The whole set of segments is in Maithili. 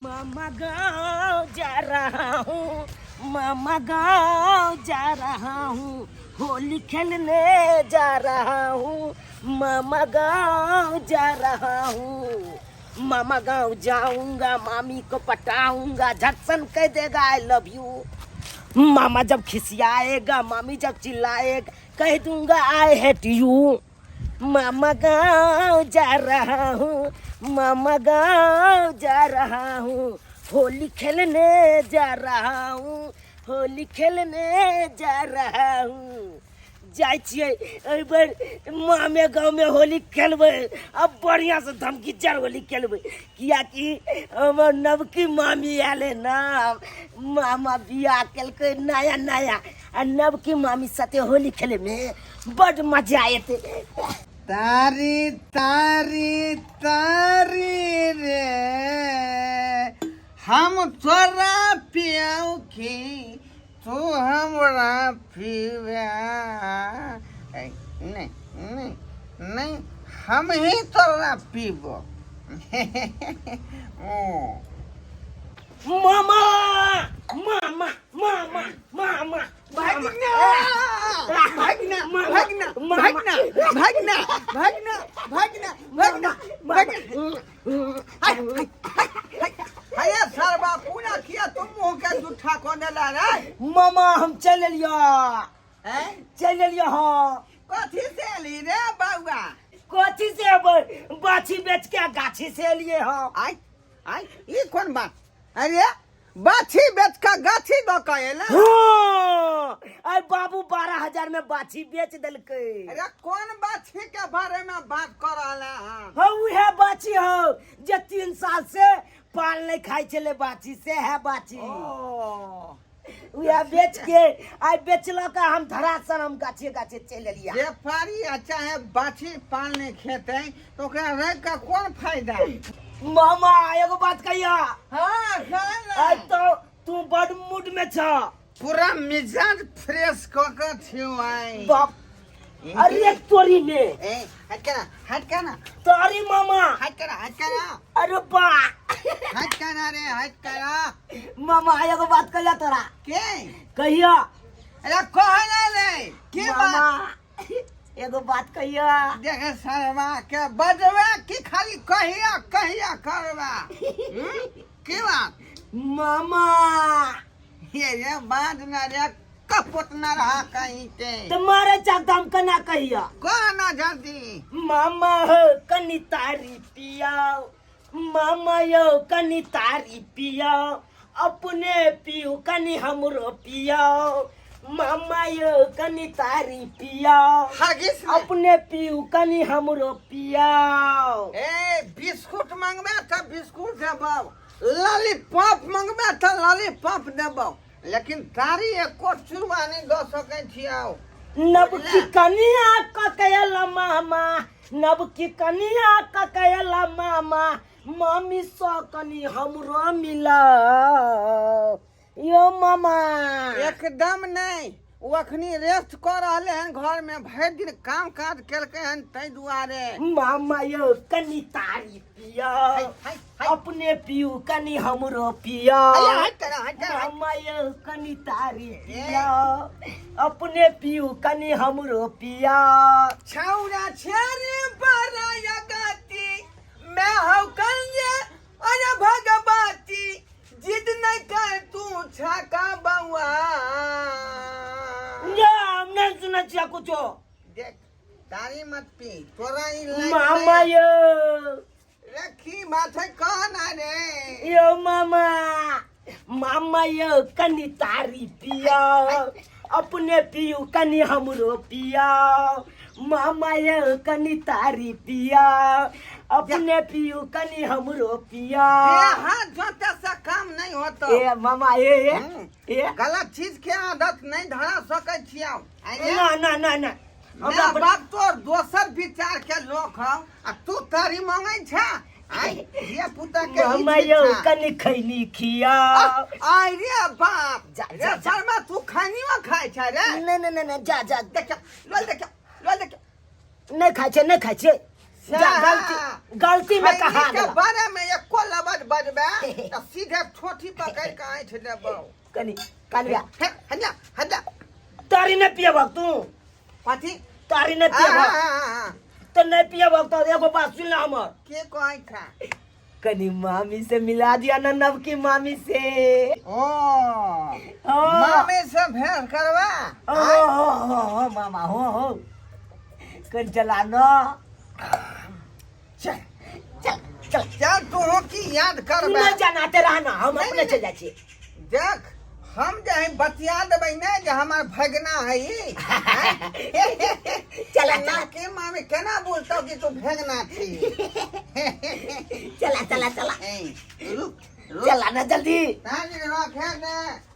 मामा गाँव जा रहा हूँ, मामा गाँव जा रहा हूँ, होली खेलने जा रहा हूँ, मामा गाँव जा रहा हूँ। मामा गाँव जाऊंगा, मामी को पटाऊंगा, झटसन कह देगा I love you. मामा जब खिसियाएगा, मामी जब चिल्लाएगा, कह दूंगा I hate you. मामा गाँव जा रहा हूँ, मामा गाँव जा रहा हूँ, होली खेलने जा रहा हूँ, होली खेलने जा रहा हूँ। जाइ छियै एहि बेर मामे गाँवमे होली खेलबै, अब बढ़िआँ से धमकिच्चर होली खेलबै, कियाकि हमर नवकी मामी आयल है ना। मामा बियाह केलकै नया नया, आ नवकी मामी साथे होली खेलैमे बड मजा एतै। तारी तारी तारी रे, हम तोरा पियाऊ की तू हमरा पीवा? नहीं नहीं नहीं, हम ही तोरा पीबो। ओ मामा मामा मामा मामा, भागना भागना भागना भागना भागना भागना भागना भागना भागना। अरे सरबा, पूरा किया तुम मुंह के जुठा कोने ला रे? मामा, हम चल एलियो। हैं? चल एलियो। हाँ। कथी से एली रे बउआ? कथी से अबै, बाछी बेच के गाछी से एलिए। हाँ। आय आय, ई कोन बात? अरे, बाछी बेच के गाछी दऽ के एला? हाँ, आय बाबू 12,000 में बाछी बेच देलकै। अरे, कोन बाछी के बारे में बात कर रहल हन? हाँ, उहे बाछी हो जे 3 साल से पाल नहीं खाइ छलै, बाछी से है बाछी। ओ। उहे बेच के आइ बेचलक, हम धरासन हम गाछे गाछे चलि एलियै। व्यापारी आ चाहे बाछी पालने खेतै तऽ ओकरा रख के कोन फायदा? मामा, एगो बात कहिया? हाँ, कह ना। आइ तो तू बड मूड में छ। पूरा मिजाज फ्रेश कऽ के छियौ आइ। बाप, अरे तोरी में। ए, हट के ना, हट के ना। तोरी मामा। हट के ना, हट के ना। अरे बा। हट के ना रे, हट के ना। मामा, एगो बात कहिया तोरा? के? कहिया। अरे, कह ना रे, की बात? मामा, एगो बात कहिया। देख सरवा के, बजबे की खाली कहिया कहिया करबा? हम्म? की बात? मामा। ये रे, बाज ना रे, कपट ना रहा कहीं के। तुम्हारे चाहता हम कना कहिया? कह ना जल्दी। मामा हो, कनी तारी पियाओ। मामा यो, कनी तारी पियाओ, अपने पियो, कनी हमरो पियाओ। मामा यो, कनी तारी पियाओ। हगिस ने। अपने पियो, कनी हमरो पियाओ। ए, बिस्कुट मंगबे तऽ बिस्कुट देबौ, लॉलीपॉप मंगबे तऽ लॉलीपॉप देबौ, लेकिन तारी एको चुरवा नहि दऽ सकै छियौ। नवकी कनिया ककयल मामा, नवकी कनिया ककयल मामा, मामी स कनी हमरो मिला यो मामा। एकदम नहि। ओ अखनी रेस्ट कऽ रहले हन घर में, भरि दिन काम काज केलकै हन, ताहि दुआरे। मामा यो, कनी तारी पिया। हाय, हाय, हाय। अपने पियू, कनी हमरो पिया। अरे, हट करा, हट करा, हट। मामा यो, कनी तारी पिया, अपने पियू, कनी हमरो पिया। छौरा छेरी बड़ा गति मैं हूँ कन्या, अरे भगवती, जिद नहीं कर तू छाका बउआ। ये हम नहीं सुनै छियै कुछो। देख, तारी मत पी, तोरा ई लाइक मामा नहीं। यो। रखी माथे, कह ना रे। यो मामा, मामा यो, कनी तारी पिया, अपने पियू, कनी हमरो पिया। मामा यो, कनी तारी पिया, अपने पियू, कनी हमरो पिया। ये हाथ जोते से काम नहीं होता। ए मामा, ए ए। हम्म। ए। गलत चीज के आदत नहीं धरा सकै छियौ। ना ना ना ना, हमरा हमरा बाप तोर दोसर विचार के लोक हौ आ तू तारी मांगै छा? आइ धिया पुता के ई मामा चीज यो, छा। कनी खैनी खिया। आइ रे बाप। जा, रे जा, जा। शर्मा, तू खैनियो खाइ छ रे? नहीं नहीं नहीं नहीं, जा जा। देख, लोल देख, लोल देख। नहीं खाइ छै, नहीं खाइ छै। जा गलती गलती में कहा खैनी के गेला। बारे में एको लबज बजबे तऽ सीधे ठोठी पकड़ के ऐंठ देबौ। कनी कानबिया। हे, हल्ला हल्ला। तारी नहीं पियबक तू? कथी? तारी नहीं आ, पियबक? आ, आ, आ। तो नहीं पियबक तो एगो बात सुन ला हमर। के कहै था? कनी मामी से मिला दिया ना, नवकी मामी से। ओ। हाँ। मामी से भेंट करबा? ओ हो हो हो मामा, हो हो, कन चला ना, चल चल चल। चल, तू की याद तू करबे। नहीं जानाते रहना, हम नहीं, अपने नहीं, चल जाए। देख, हम जे है बतिया देबै ने जे हमर भगना है ई। चला ना चला। के मामी केना बोलतौ कि तू भगना छी? चला चला चला। ए, रुक रुक। चला ना जल्दी। ताजी रखे दे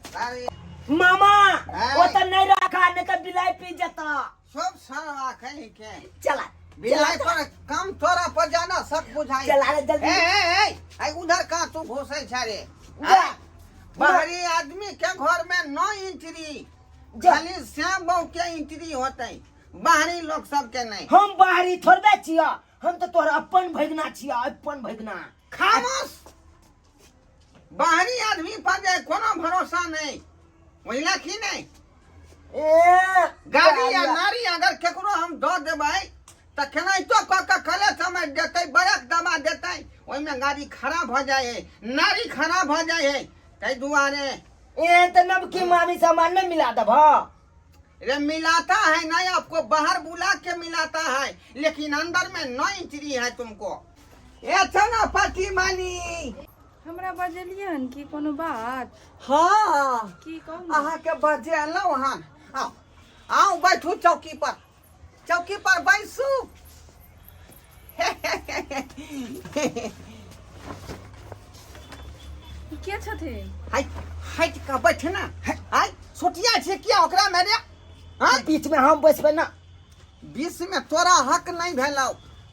तारी। मामा। ऐ। वो तो नहीं रखा, नहीं तो बिलाई पी जाता। सब सरवा कहीं के। चला। बिलाई पर कम, तोरा पर जाना सब बुझाई। चला रे जल्दी। ए ए ए ए, उधर कहाँ तू घुसै छ रे? जा। बाहरी आदमी के घर में नो एंट्री। जा। खाली श्याम बहु के एंट्री होते, बाहरी लोग सबके नहीं। हम बाहरी थोड़बे छिया, हम तो तोहर अपन भगना छिया, अपन भगना। खामोश! बाहरी आदमी पर जे कोनो भरोसा नहीं, बुझला की नहीं? ए। गाड़ी या नारी अगर केकरो हम दऽ देबै तऽ केनाहितो कऽ कऽ कले समय देतै, बरक दबा देतै, ओहिमे गाड़ी खराब भऽ जाइ है, नारी खराब भऽ जाइ है, ताहि दुआरे। ए, तो नवकी मामी सामान नहीं मिला देब? रे, मिलाता है नहीं, आपको बाहर बुला के मिलाता है, लेकिन अंदर में न एंट्री है तुमको। ए चना पार्टी मानी। हमरा बजेलियै हन की कोनो बात? हाँ। की कहू ने? अहाँके बजेलहुँ हन। आउ आउ, बैठू चौकी पर, चौकी पर बैसू। ई के छथिन? हाय, हटि कऽ बैठ ना। हाय, सोटिया छै किया ओकरा में रे? हाँ? बीच में हम बैसबै ना। बीच में तोरा हक नहीं भेलौ।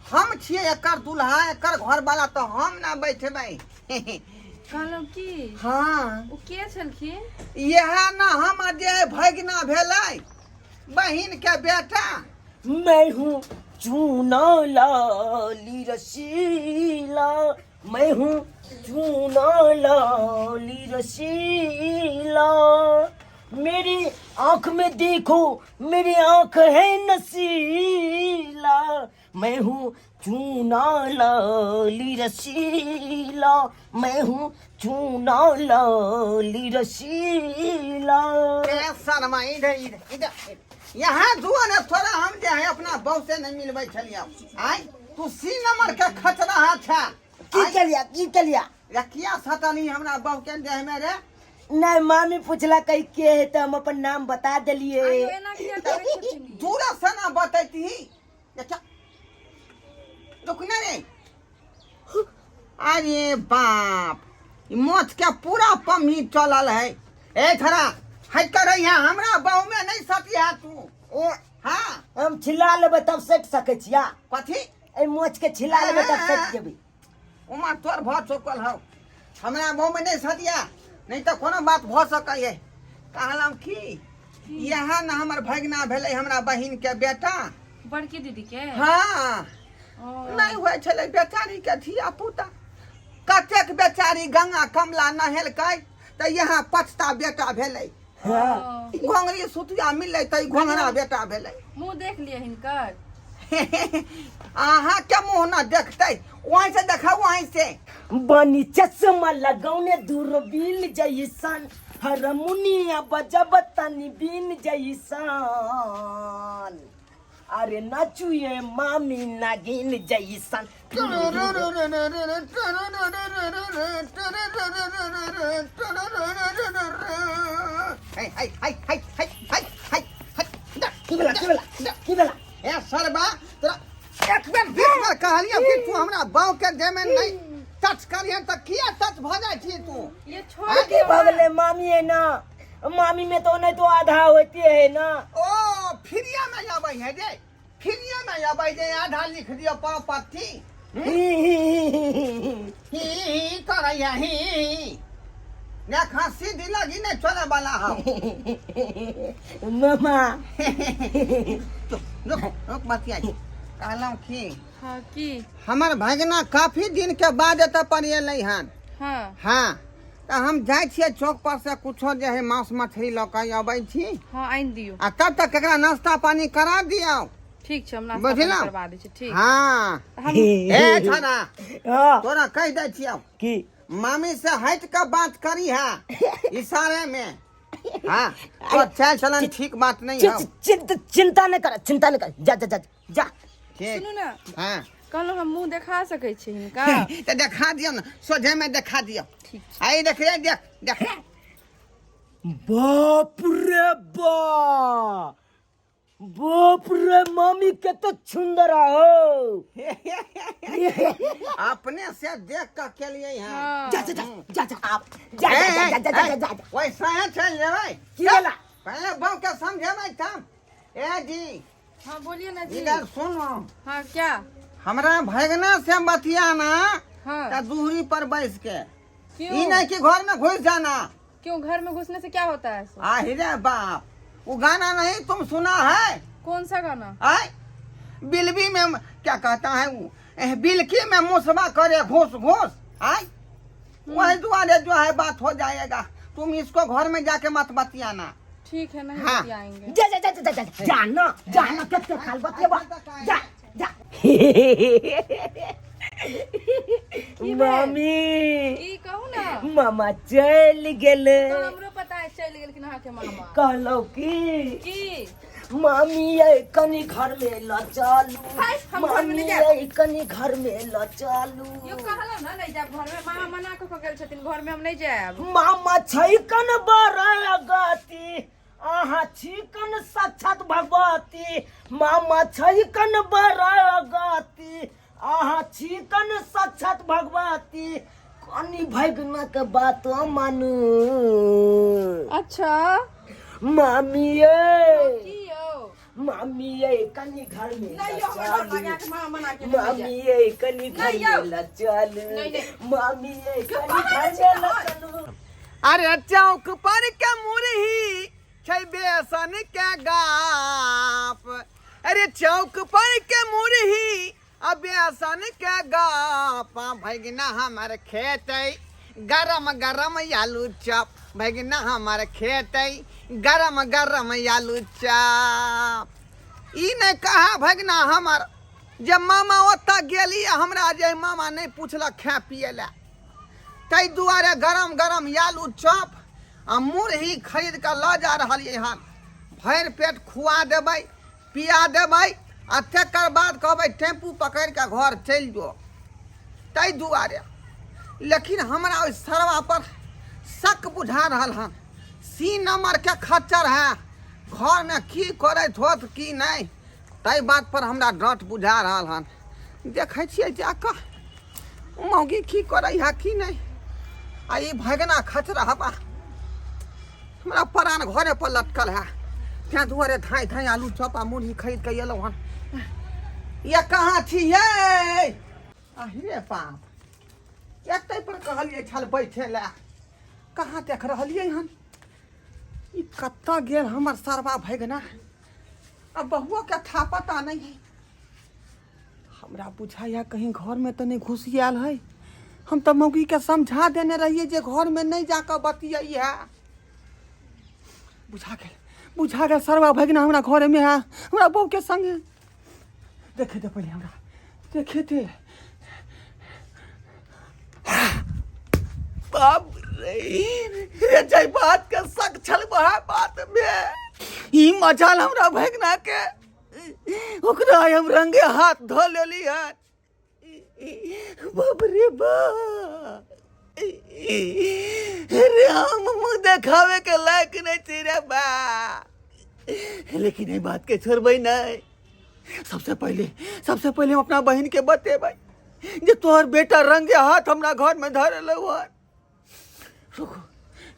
हम छियै एकर दुल्हा, एकर घर वाला, तऽ हम ना बैठबै। कहलहुँ की? हाँ। ओ के छलखिन? इएह ना हम जे भगना भेलै, बहिन के बेटा। मैं हूँ चूना लाली रसीला, मैं हूँ चूना लाली रसीला, मेरी आंख में देखो, मेरी आंख है नसीला, मैं हूँ चूना लाली रसीला, मैं हूँ चूना लाली रसीला। ए शर्मा, इधर इधर इधर, यहाँ जुआ ने थोड़ा। हम जे है अपना बहू से नहीं मिलबै छलियै। आय, तू सी नंबर के खचरा छा। की चलिया, की चलिया? रे, किया सटली हमरा बहू के देह में रे? नहीं, मामी पूछला कहीं के है, तो हम अपन नाम बता देलिए। आइयो, एना किया करै छथिन ई? दूर से ना बतैती। ये क्या, रुक ना रे। अरे बाप, ई मोछ के पूरा पम्ही चलल है। ए थरा, हट कर रही है, हमरा बहू में नहीं सटी है तू। ए। हाँ। हम छिला लेबै तब सटि सकै छिया। कथी? एहि मोछ के छिला लेबै तब सटि जेबै। उमर तोर भऽ चुकल हौ, हमरा बहू में नहीं सटिया, नहीं तऽ कोनो बात भऽ सकै है। कहलहुँ की, इएह ने हमर भगना भेलै, हमरा बहिन के बेटा। बड़की दीदी के? हाँ। ओ। नहि होइ छलै बेचारी के धिया पुता। कतेक बेचारी गंगा कमला नहेलकै तऽ यहाँ पछता बेटा भेलै। हाँ। ओ, घोंघरी सुतिया मिललै तऽ ई घोंघरा बेटा भेलै। मुँह देख लिअ हिनकर। अहाँ के मुँह न देखतै, वहीं से देखाउ, वहीं से। बनी चश्मा लगौने दूरबीन जैसन, हरमुनिया बजब तनी बीन जैसन, अरे नाचुए मामी नागिन जैसन। हाय हाय हाय हाय हाय हाय हाय हाय। की भेला, की भेला, की भेला? ए सरबा, तोरा एक बेर 20 बेर कहलियौ कि तू हमरा बाँव के देह में नहीं टच करिहे, तऽ किया टच भऽ जाइ छी तू? ये छोड़ की दियौ भऽ ना। गेलै मामी? है ना, मामी में तो नहीं तो आधा होती है ना। ओ, फ्रिया में आबै है जे, फ्रिया में आबै जे आधा लिख दियौ पाव पत्ती। ही ही ही ही। ही ही करैया ही ही ने खांसी दी लगी, नहीं चले वाला हौ। मामा। रुक रुक, बतियाई। कहलहुँ की, हाँ की हमर भगना काफी दिन के बाद एतऽ पर एलै हन। हाँ। हाँ, तऽ हम जाइ छियै चौक पर से कुछो जे है मांस मछली लऽ कऽ अबै छी। हाँ, आनि दियौ। आ तब तक एकरा नाश्ता पानी करा दियौ। ठीक छै, हम नाश्ता पानी बुझलहुँ? करवा दै छी। ठीक। हाँ। हम ए छना, हाँ। तोरा कहि दै छियौ की? मामी से हट के बात करी है इशारे में। हाँ, तो चाल चलन ठीक बात नहीं है। चिंता नहीं कर, चिंता नहीं कर, जा जा जा जा। ठीक। सुनू ना। हाँ। कहलहुँ हम मुँह देखा सकै छी हिनका? तऽ देखा दियौ ने, सोझे में देखा दियौ। ठीक छै। आई देख रे, देख देख। बाप रे बा, बाप रे, मामी कते सुंदर हो। अपने से देख के केलिए हैं। हाँ। जा जा जा जा जा, आप जा जा जा जा जा जा जा। वैसा है, चल जेबै। की भेला? पहले बहू के समझेबै तब। ए जी। हाँ, बोलिए ना जी। इधर सुनो। हाँ, क्या? हमरा भगना से बतियाना। हाँ। त दूरी पर बैस के। क्यों? ई नहीं कि घर में घुस जाना। क्यों, घर में घुसने से क्या होता है? आहि रे बाप, वो गाना नहीं तुम सुना है? कौन सा गाना? आय बिलबी में क्या कहता है वो, बिलकी में मुसबा करे घुस घुस। आय वही दुआरे जो है बात हो जाएगा। तुम इसको घर में जाके मत बतियाना। ठीक है, नहीं हाँ। बतियाएंगे। जा जा जा जा जा, जाना जाना, कते खाल बतियाबा, जा जा। मामी। की कहू ना? मामा चलि गेलै। तो हमरो पता है चलि गेलखिन अहाँके मामा। कहलहुँ की? की? मामी ये कनी घर में ल चलू। हाय, हम घर में मामी नहि जायब। ये कनी घर में ल चलू। यो कहलहुँ ना नहि जायब घर में, मामा मना कऽ कऽ गेल छथिन, घर में हम नहि जायब। मामा छै कन बड़ा गति, अहाँ छी कन साक्षात भगवती। मामा छै कन बड़ा गति, अहाँ छी कन साक्षात भगवती। कनी भगना के बात मानू। अच्छा। मामी ये। की यौ? मामी ये कनी घर में नहीं यौ, हमर डर लागे अहाँके मामा मना के मामी ये कनी घर नहीं यौ। में ल चलू। नहीं, नहीं। मामी ये क्यों कनी कहै घर छी में ल तहन? चलू। अरे चौक पर के मुरही छै बेसन के गाप। अरे चौक पर के मुरही आ बेसन के गाप। भगना हमर खेतै गरम गरम आलू चप। भगना हमर खेतै गरम गरम आलू चप। ई नहि कहा भगना हमर जे मामा ओतऽ गेली, हमरा जे मामा नहि पुछलक खाय पियै लए, ताहि दुआरे गरम गरम आलू चप आ मुरही खरीद कऽ लऽ जा रहलियै हन। भरि पेट खुआ देबै, पिया देबै आ तकर बाद कहबै टेम्पू पकड़ि कऽ घर चलि जो, ताहि दुआरे। लेकिन हमरा ओहि सरवा पर शक बुझा रहल हन। सी नंबर के खच्चर है, घरमे की करैत होत की नहि, ताहि बात पर हमरा डाँट बुझा रहल हन। देखै छियै जाकऽ मौगी की करै है की नहि। आ ई भगना खचरा हवा हमरा प्राण घरे पर लटकल है, तें दुआरे धाँइ धाँइ आलू चॉप आ मुरही खरीद के एलहुँ हन। ये कहाँ छी ये? अरे बाप, एतै पर कहलियै छल बैठे लए, कहाँ देख रहलियै हन? ई कतऽ गेल हमर सरवा भगना? आ बहुओ के था पता नहीं है। हमरा बुझाइया कहीं घर में तऽ नहि घुसि आयल है। हम तऽ मौगी के समझा देने रहियै जे घर में नहि जाकऽ बतियै है। बुझा गेल, बुझा गेल सरवा भगना हमरा घरे में है, हमरा बहू के संगे। देखे दे पहले हमरा, देखे दे। बाप रे, रे जय बात के शक छल वह बात में ई मचाल हमरा भगना के, ओकरा हम रंगे हाथ धो लेली हन। बाप रे बाप, रे हम मुँह देखावे के लायक नहीं छी रे बा। लेकिन ई बात के छोड़बै नहीं। सबसे पहले हम अपना बहन के बतेबै जे तोहर बेटा रंगे हाथ हमरा घर में धरल हन। रुको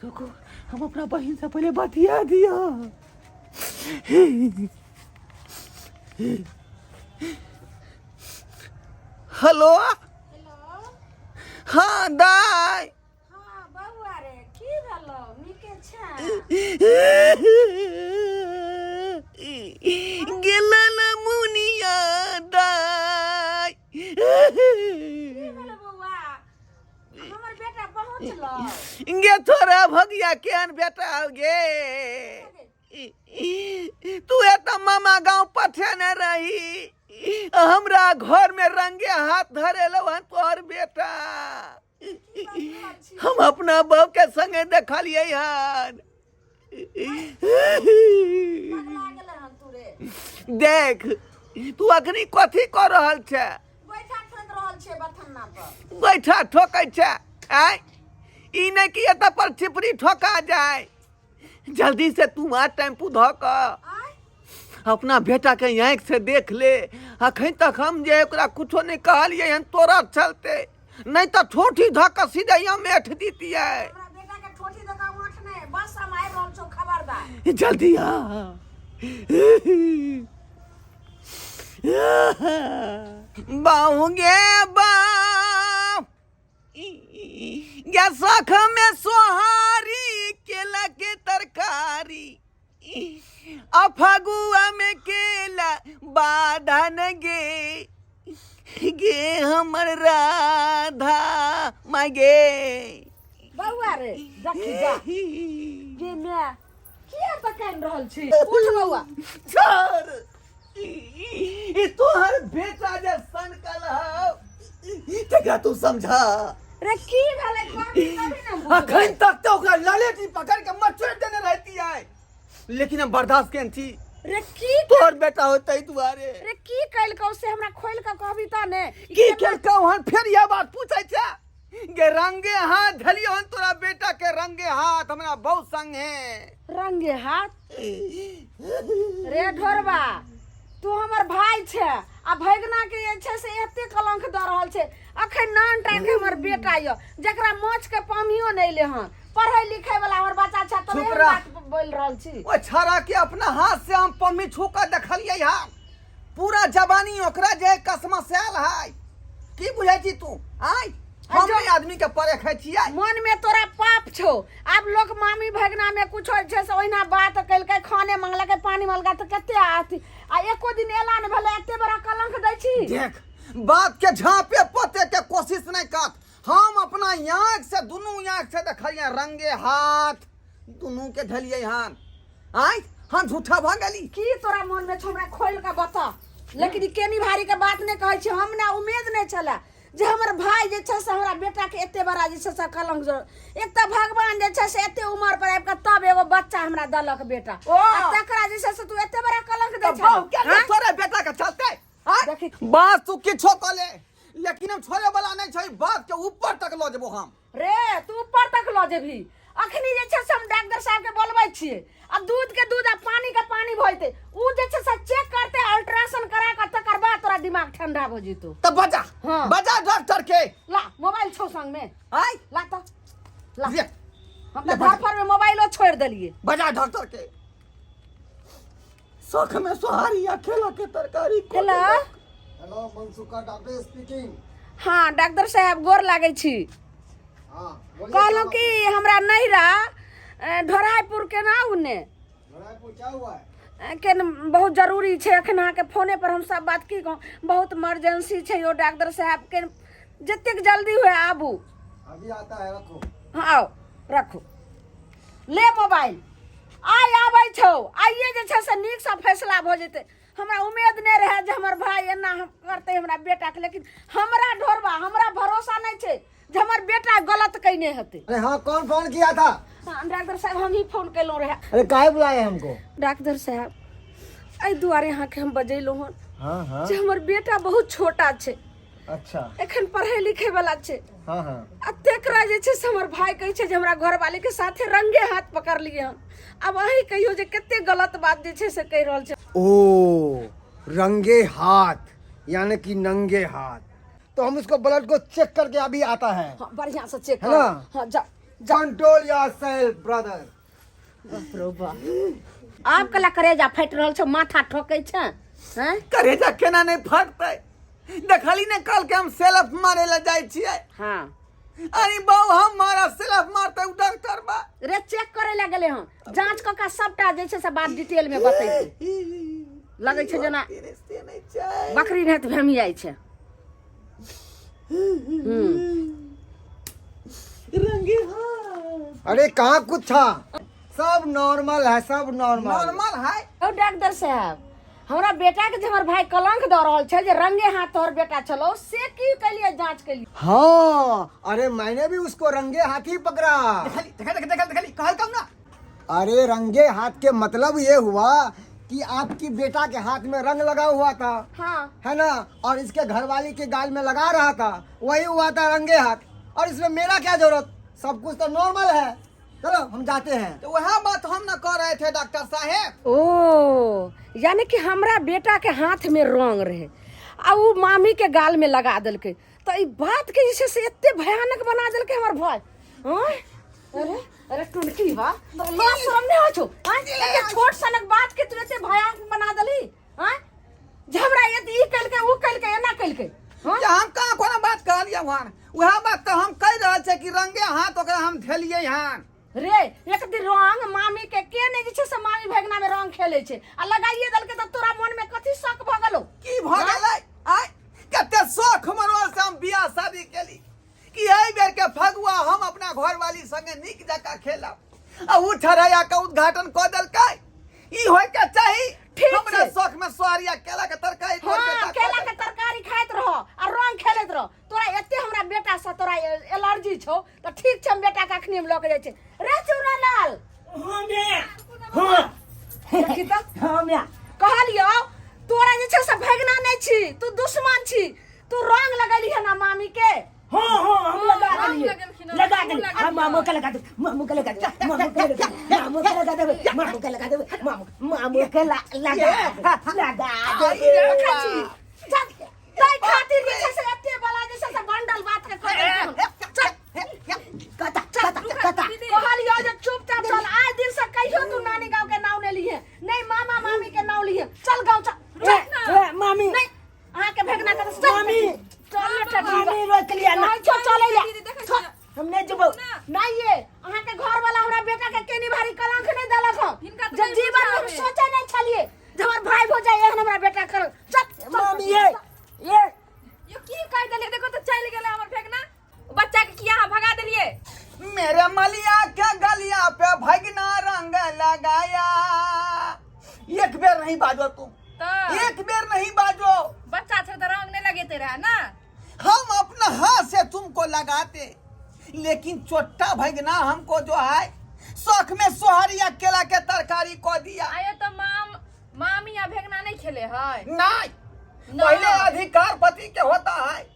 रुको, हम अपना बहन से पहले बतिया दिया। हेलो। हाँ दाई। हाँ बौआ रे, की भेलौ? नीके छै? गेलन मुनिया दाई। पहुँचलौ गे तोरा भगिया केहन बेटा हौ गे तू एतऽ मामा गाँव पठेने रही हमरा घर में रंगे हाथ धरेलौ हन तोहर बेटा हम अपना बहू के संगे देखलियै हन पगला गेलै हन तू रे देख तू अखनी कथी कऽ रहल छै गोइठा ठोकि रहल छियै बथन्ना पर गोइठा ठोकै छै आय ई नहि कि एतऽ पर चिपरी ठोका जाय जल्दी से तू आ टेम्पू धऽ कऽ आय अपना बेटा के आँखि से देख ले अखन तक हम जे ओकरा कुछो नहि कहलियै हन तोरा चलते नहि तऽ ठोठी धऽ कऽ सीधे हम ऐठ दितियै हमरा बेटा के ठोठी दऽ कऽ ओंठ नहि बस हम आबि रहल छौ खबरदार जल्दी आ बाहु गे बाहु गे शख में सोहारी केला के तरकारी आ फगुआ में केला बाधन गे गे हमर राधा माय गे बौआ रे देखी जा गे माय किया तऽ कानि रहल छी उठ बौआ छोड़ ई तोहर बेटा जे सनकल हौ तकरा तू समझा रे की भेलै कहबी तभी ने बुझबै। अखन तक तो ओकरा ललेटी पकड़ के मचोड़ देने रहती है लेकिन हम बर्दाश्त केन छी रे की तोहर बेटा होते दुआरे रे की कइलकौ से हमरा खोलि कऽ कहबी तऽ ने ई की केना- केलकौ हन फेर यह बात पूछै छै गे रंगे हाथ धलियो हन तोरा बेटा के रंगे हाथ हमरा बहुत संग है रंगे हाथ रे ढोरबा तू हमर भाई छै आ भगना के जे छै से एते कलंक दऽ रहल छै अखन नान टा के हमर बेटा यऽ जकरा मोछ के पानियो नहि एलै हन पढ़ै लिखै वाला हमर बच्चा छै तब चुप एहन रह। बात बोलि रहल छी ओ छड़ा के अपना हाथ से हम पम्मी छू के देखलियै हा पूरा जवानी ओकरा जे कसमा से आयल है की बुझै छी तू आय हम जो- नहि आदमी के परे खाइ छियै मन में तोरा पाप छौ आब लोग मामी भगना में कुछ होइ छै से ओहिना बात केलकै खाने मंगलकै पानी मंगलकै तऽ कते अथी आ एको दिन एला नहि भेलै एते बड़ा कलंक दै छी देख बात के झांपे पोते के कोशिश नहीं कर हम अपना आँख से दुनू आँख से देखलियै रंगे हाथ दुनू के धलियै हन आय हम झूठा भऽ गेली की तोरा मन में छौ हमरा खोलि कऽ बता लेकिन ई केनी भारी के बात नहि कहै छी हम ने उम्मीद नहि छलै जे हमर भाय जे छै से हमरा बेटाके एते बड़ा जे छै से कलंक जोड़ एक तऽ भगवान जे छै से एते उमर पर आबि कऽ तब एगो बच्चा हमरा देलक बेटा ओ! आ तकरा जे छै से तू एते बड़ा कलंक दै तऽ बहु के छै तोरे बेटा के चलते आय? देखी। बात तू किछो कऽ ले लेकिन हम छोड़े वाला नहीं छै बात के ऊपर तक लऽ जेबो हम रे तू ऊपर तक लऽ जेबही अखनी जे छै से हम डॉक्टर साहब के बोलबै छियै आ दूध के दूध आ पानी के पानी भऽ जेतै उ जे छै से चेक करतै अल्ट्रासाउंड करा कऽ तकर बाद तोरा दिमाग ठंडा भऽ जेतौ तऽ बजा हाँ। बजा डॉक्टर के ला मोबाइल छौ संग में आय ला तऽ ला ले, हम तऽ ले, घर पर में मोबाइलो छोड़ि देलियै बजा डॉक्टर के शौख में सोहारी आ केला के तरकारी को हेलो हेलो मनसुखा डॉक्टर स्पीकिंग हाँ डॉक्टर साहब गोर लागै छी हाँ बोलिए कहलहुँ क्या कि हमरा नैहरा ढोरायपुर केना आउ ने बात है? ढोरायपुर क्या हुआ है के न बहुत जरूरी छै एखन अहाँके फोने पर हम सब बात की कहूँ बहुत इमरजेंसी छै यौ डॉक्टर साहब के जतेक जल्दी हुए आबू अभी आता है रखो हाँ आउ रखू ले मोबाइल आइ आबै छौ आइए जे छै से नीकसँ फैसला भऽ जेतै हमरा उम्मीद नहि रहै जे हमर भाय एना हम करतै हमरा बेटाके लेकिन हमरा ढोरबा हमरा भरोसा नहि छै जे हमर बेटा गलत कयने हेतै अरे हाँ कौन फोन किया था हाँ, डॉक्टर साहब हम ही फोन केलहुँ रहए अरे काहे बुलाए हमको डॉक्टर साहब एहि दुआरे अहाँके हम बजेलहुँ हन हाँ हाँ जे हमर बेटा बहुत छोटा छै अच्छा एखन पढ़ै लिखै वाला छै हाँ हाँ आ तेकरा जे छै से हमर भाय कहै छै जे हमरा घरवाली के साथे रंगे हाथ पकड़लियै हन आब अहीं कहियौ जे कते गलत बात जे छै से कहि रहल छै ओ रंगे हाथ यानी कि नंगे हाथ तो हम उसको ब्लड को चेक करके अभी आता है हाँ बढ़िया से चेक है करो ना? हाँ जा जा कंट्रोल your self brother आब कला करेजा फाटि रहल छौ माथा ठोकै छै हैं करेजा केना नहि फटतै देखली ने कल के हम सेल्फ मारे ला जाइ छियै हाँ अरे बाऊ हम मारा सेल्फ मारते उ डॉक्टर बा रे चेक करे ला गेलै हन जांच कऽ के सबटा जे छै से बात डिटेल में बतैतै लगै छै जेना से नहि छै बकरी नहि तऽ भेमी जाइ छै रंगे अरे कहाँ कुछ था, सब नॉर्मल है, सब नॉर्मल। नॉर्मल है। ओ डॉक्टर साहब, हमरा बेटा के जे हमर भाई कलंक दऽ रहल छै जे रंगे हाथ तोहर बेटा छलो, से की केलिए जांच केलिए? हाँ, अरे मैंने भी उसको रंगे हाथ ही पकड़ा। देखली देखली देखली देखली कहल कम ना। अरे रंगे हाथ के मतलब ये हुआ कि आपकी बेटा के हाथ में रंग लगा हुआ था। हाँ। है ना, और इसके घरवाली के गाल में लगा रहा था, वही हुआ था रंगे हाथ। और इसमें मेरा क्या जरूरत, सब कुछ तो नॉर्मल है। चलो हम जाते हैं। तो वह बात हम न कह रहे थे डॉक्टर साहेब। ओ यानी कि हमरा बेटा के हाथ में रंग रहे आ उ मामी के गाल में लगा देलकै, तऽ ई बात के जे छै से एते भयानक बना देलकै हमर भाय। आँय? अरे अरे टुनकी बा, तोरा लाज शरम नहि होइ छौ? आँय? एते छोट सनक बात के तू एते भयानक बना देलही? आँय? जे हमरा एते ई केलकै उ केलकै एना केलकै। हाँ? जे हम कहाँ कोनो बात कहलियै वहाँ, वएह बात तऽ हम कहि रहल छियै कि रंगे हाथ ओकरा हम धेलियै हन। रे एक दिन रंग मामी के के नहि जे छै से मामी भगना में रंग खेले छै आ लगाइए देलकै तऽ तोरा मन में कथी शक भऽ गेलौ? की भऽ गेलै? आय कते शौख मनोल से हम बियाह शादी केली कि एहि बेर के फगुआ हम अपना घरवाली संगे नीक जकाँ खेलब, आ उ ठहराया के उद्घाटन कऽ देलकै। ई होय के चाही। ठीक हमरा छै। शौख में सोहरिया केला के तरकारी तोहर हाँ, बेटा केला खा के तरकारी खाइत रह आ रंग खेलैत रह। तोरा एते हमरा बेटा से तोरा एलर्जी छौ तऽ ठीक छै, हम बेटा के अखनी हम लऽ के जाइ छै। रे चूना लाल। हाँ माय, हाँ। देखी तऽ। हाँ माय। कहलियौ तोरा जे छै से भगना नहि छी, तू दुश्मन छी। तू रंग लगेली है ना मामी के? हाँ हाँ, हम लगा रंग देलिए। लगेलखिन हन, लगा हमहूँ देलिए। लगा हम मामू के लगा देबै, मामू के लगा देबै, मामू के लगा देबै, मामू के लगा देबै, मामू के लगा देबै, मामू मामू के लगा देबै, लगा देबै। देखै छी चल, ताहि खातिर जे छै से एते बला जे छै से बंडल बात के कह देलखिन। चल कता कता कता। कहलियौ जे चुपचाप चल, आइ दिन से कहियो तू नानी गाँव के नाम नहि लिहे, नहि मामा मामी के नाम लिहे। चल गाँव चल। ए, ए, मामी। नहीं, अहाँ के भेगना कर। चल मामी। चल ने टटी। मामी रोक लिया ना। नहीं छो, चले ले। दीदी, देखै छियै। हम नहीं जेबो। नहीं ये अहाँ के घर वाला हमरा बेटा के केनी भारी कलंक नहीं देलक हन। हिनका तऽ जब नहि जीवन में हम बुझाबे। सोचे नहीं छलिए जे हमर भाई भौजाई एहन हमरा बेटा कर। चल, चल, मामी, ये ये यो की कहि देलियै? देखो तऽ चलि गेलै हमर भेगना। बच्चा के किया अहाँ भगा देलियै? मेरे मलिया के गलिया पे भगना रंग लगाया। एक बेर नहीं बाजो तुम। तऽ एक बेर नहीं बाजो। बच्चा छै तऽ रंग नहीं लगेते रहे ना। हम अपना हाथ से तुमको लगाते, लेकिन चोट्टा भगना हमको जो है शौक में सोहरिया केला के तरकारी को दिया। आयो तऽ मामी आ भेगना नहीं खेले है। नहीं, ना। पहले अधिकार पति के होता है।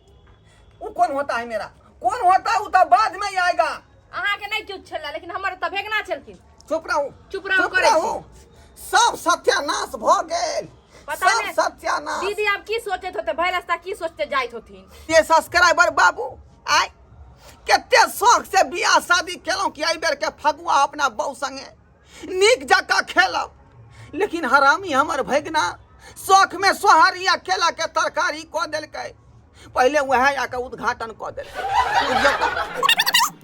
वो कौन होता है मेरा? कौन होता है वो तो बाद में ही आएगा। अहाँ के नहीं किछु छलै, लेकिन हमर तऽ भेगना छलखिन। चुप रहू, चुप रहू, चुप करै छी। रहू। सब सत्यानाश भ गेल। पता सब नहि। सत्यानाश। दीदी आब की सोचैत होते, भरि रास्ता की सोचते जाइत होथिन। ये सब्सक्राइबर बाबू, आय कते शौक से बियाह शादी केलहुँ कि एहि बेर के फगुआ अपना बहू संगे नीक जकाँ खेलब, लेकिन हरामी हमर भगना शौक में सोहारिया केला के तरकारी कऽ देलकै। पहिले वएह आके उद्घाटन कऽ देलकै। बुझियौ तऽ।